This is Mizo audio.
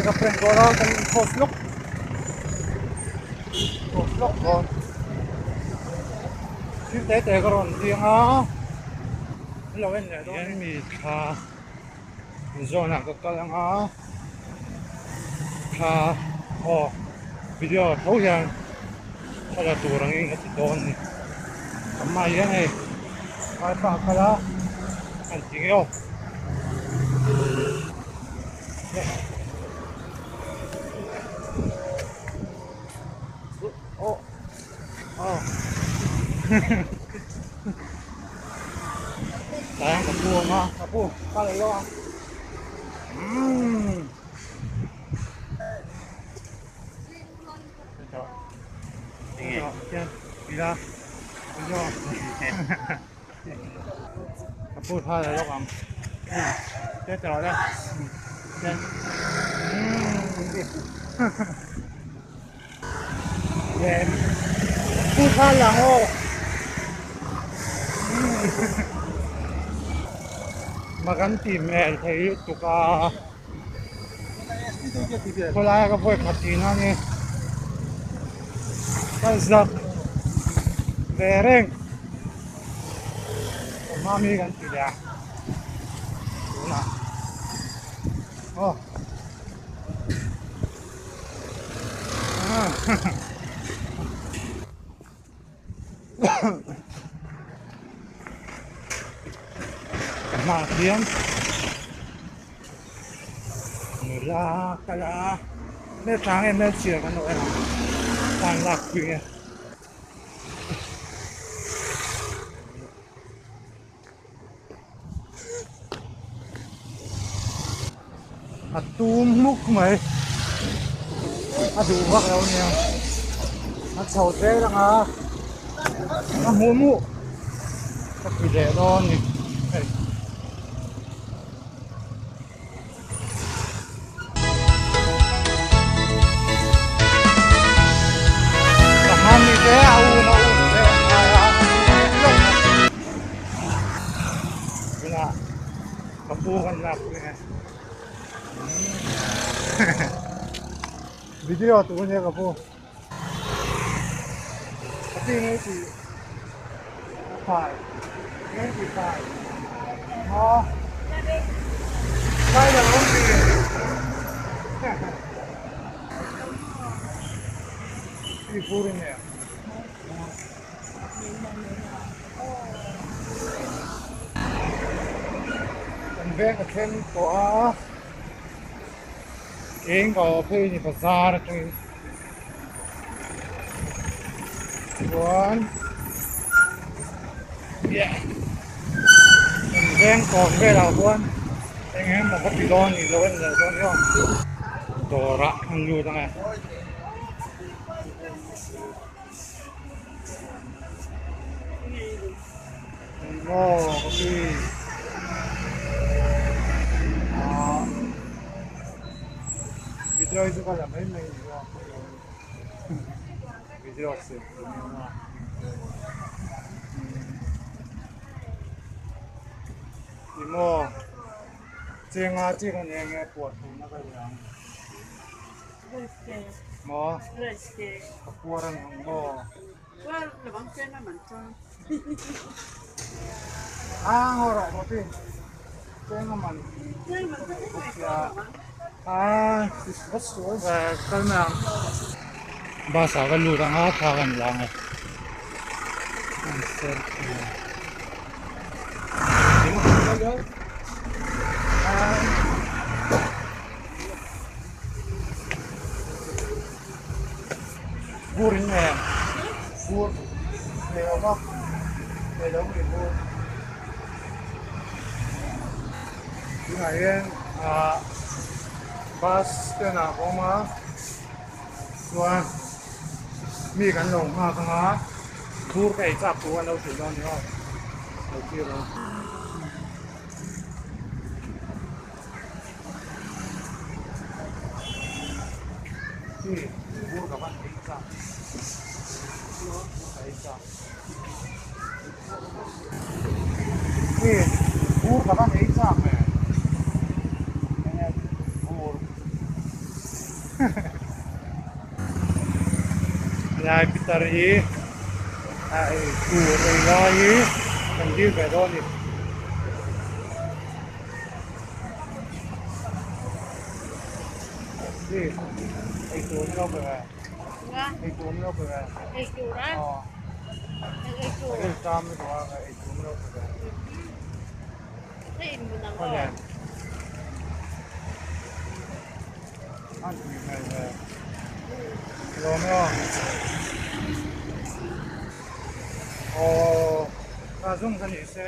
Ni ka prank dawn a kan in post lawk post lawk dawn thil te te ka rawn ding a lo en leh dawn hian mi thla zawn ah ka kal ang a thla aw video tho hian thla la tur angin ka ti dawn a ni amah hian hei vaipa a kal a an ti ngeuh. Sayang ka pu ang a ka pu ka la lo ang umm Ka pu thla la lawk ang te tawh le ten pu thla la ang aw makan ti hmel thei lutuk a khawlaia ka vawi khat tih na ni kal zak ve reng. Mami kan ti leh a tunah aw ka hmaah khian nula kal a hmeltha nge hmelchhia kan lo en ang tan lak pui nge. A tum hmuk mai a duh vak lo nia a chho zel ang a a hmuh hmuh ka ti leh dawn a ni hei. Video tu nia ka pu ka ti nge ti fai nge ti fai maw fai lo awm ti ti fur in nge kan veng a thleng tawh a. Eng ka awh phei ni bazar atangin chuan yeah kan veng tawn velah chuan eng emaw ka ti dawn ni lo en leh dawn hian dawrah an lut ang e. Maw ka ti ah video hi chu ka la mai mai ni lo a video siam tur ni awm a ni maw chenga chi kha nia nge puah thuna ka ri ang. Maw ka puar ang ang maw. A ngaw rawh maw pi cheng a man a kal mai ang bus ah ka lut ang a thla kan la ang e. Bur in nge bur nei lo va nei lo ni bur tunah hian ah bus stand ah ka awm a chuan mi kan lo nghak ang a bur ka ei chak tur an lo hrilh dawn a ni aw lo thlir ang. Helai pitar hi a ei tur ei lai hi kan dil ve dawn a ni. Ei tur an lo pe ve. Ei tur an lo pe ve. Ei tur a? Aw. Ei tur. Ei tam lutuk a ei tur an lo pe ve. Hei in mun ang aw. An tui hmel ve. Lawm e aw. Aw, ka zawng ka ni se.